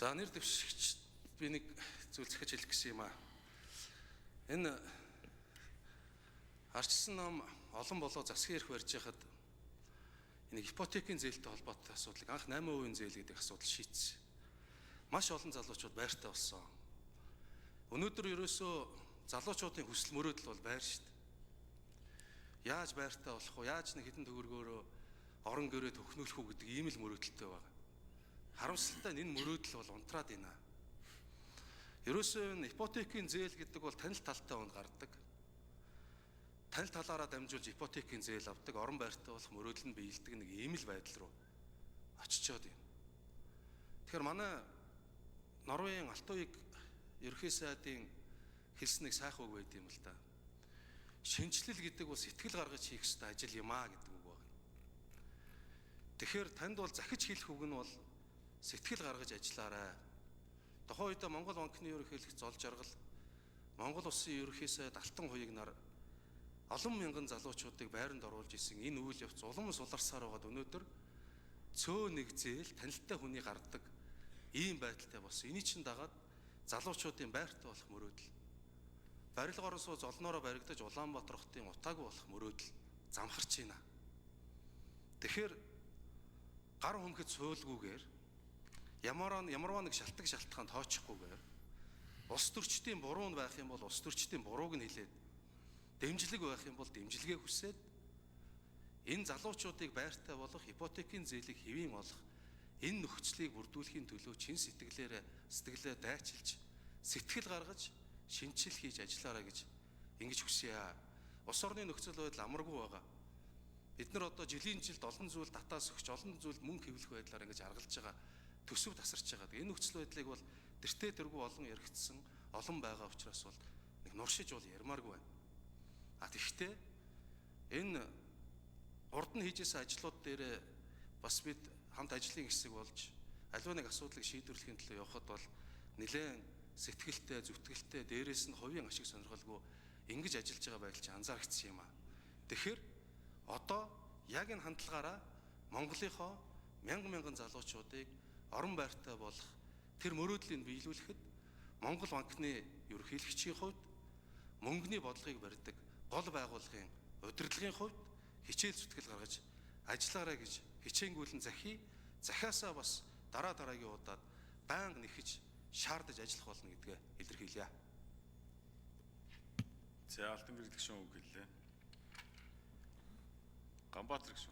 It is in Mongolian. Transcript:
За, нэр дэвшигч, би нэг зүйл захиж хэлэх гэсэн юм аа. Энэ арчсан ном олон болоо засгийн эрх барьж байхад энэ ипотекийн зээлтэй холбоотой асуудлыг анх 8% зээл гэдэг асуудал шийдсэн. Маш олон залуучууд байртай болсон. Өнөөдөр ерөөсөө залуучуудын хүсэл мөрөөдөл бол байр шүү дээ. Яаж байртай болох вэ? Яаж нэг хэдэн төгрөгөөрөө орон гэрээ төхнүүлэх үү гэдэг ийм л мөрөөдөлтэй байна. Харамсалтай нь энэ мөрөөдөл бол унтраад байна. Ерөөсөө энэ ипотекийн зээл гэдэг бол танил талтай хүнд гардаг. Танил талаараа дамжуулж ипотекийн зээл авдаг, орон байртай болох мөрөөдөл нь биелдэг нэг ийм л байдал руу очичоод байна. Тэгэхээр манай Норвегийн Алтуйг ерөнхий сайдын хэлсэн нэг сайхан үг байд юм л да. Шинэчлэл гэдэг бол сэтгэл гаргаж хийх ёстой ажил юм аа гэдэг үг байна. Тэгэхээр танд бол захиж хэлэх үг нь бол сэтгэл гаргаж ажиллаарай. Тухайн үед Монгол банкны ерөнхийлөгч Зол Жаргал, Монгол улсын ерөнхий сайд Алтан Хуйг нар олон мянган залуучуудыг байранд оруулж исэн энэ үйл явц улам суларсаар байгаад өнөөдөр цөө нэг зээл танилтай хүний гардаг ийм байдалтай болсон. Эний чинь дагаад залуучуудын байртай болох мөрөөдөл, барилга орон сууц олноороо баригдаж Улаанбаатар хотын утаагүй болох мөрөөдөл замхарч байна. Тэгэхээр гар хүмхэд суулгүйгээр, ямарваа нэг шалтгаан шалтгаан тоочихгүйгээр, улс төрчдийн буруу нь байх юм бол улс төрчдийн бурууг нь хэлээд, дэмжлэг байх юм бол дэмжлэгээ хүсээд, энэ залуучуудыг байртай болох, ипотекийн зээлийг хэвийн олох энэ нөхцөлийг бүрдүүлэхийн төлөө чин сэтгэлээрээ сэтгэлээ дайчилж, сэтгэл гаргаж, шинэчил хийж ажиллаарай гэж ингэж хүсье. Улс орны нөхцөл байдал амаргүй байгаа. Бид нар одоо жилийн жилд олон зүйл татаас өгч, олон зүйлд мөнгө хэвлэх байдлаар ингэж аргалж байгаа, төсөв тасарч байгаа. Энэ нөхцөл байдлыг бол тэртээ тэргүй олон яригдсан, олон байгаа учраас бол нэг нуршиж бол ярмааргүй байна. А тэгвэл энэ урд нь хийжсэн ажлууд дээр бас бид хамт ажлын хэсэг болж аливаа нэг асуудлыг шийдвэрлэхийн төлөө явхад бол нэлээд сэтгэлтэй, зүтгэлтэй, дээрээс нь хувийн ашиг сонирхолгүй ингэж ажиллаж байгаа байдал чинь анзаарэгдсэн юм а. Тэгэхээр одоо яг энэ хандлагаараа Монголынхоо мянган мянган залуучуудыг орон байртай болох тэр мөрөөдлийг биелүүлэхэд Монгол банкны ерөнхийлөгчийн хувьд, мөнгөний бодлогыг барьдаг гол байгууллагын удирдлагын хувьд хичээл зүтгэл гаргаж ажиллаарай гэж хичээнгүйлэн захий, захиасаа бас дараа дараагийн удаад байнга нэхэж шаардаж ажиллах болно гэдгээ илэрхийлье. За, Алтан гэрэл гишүүн үг хэллээ. Ганбаатар гишүүн.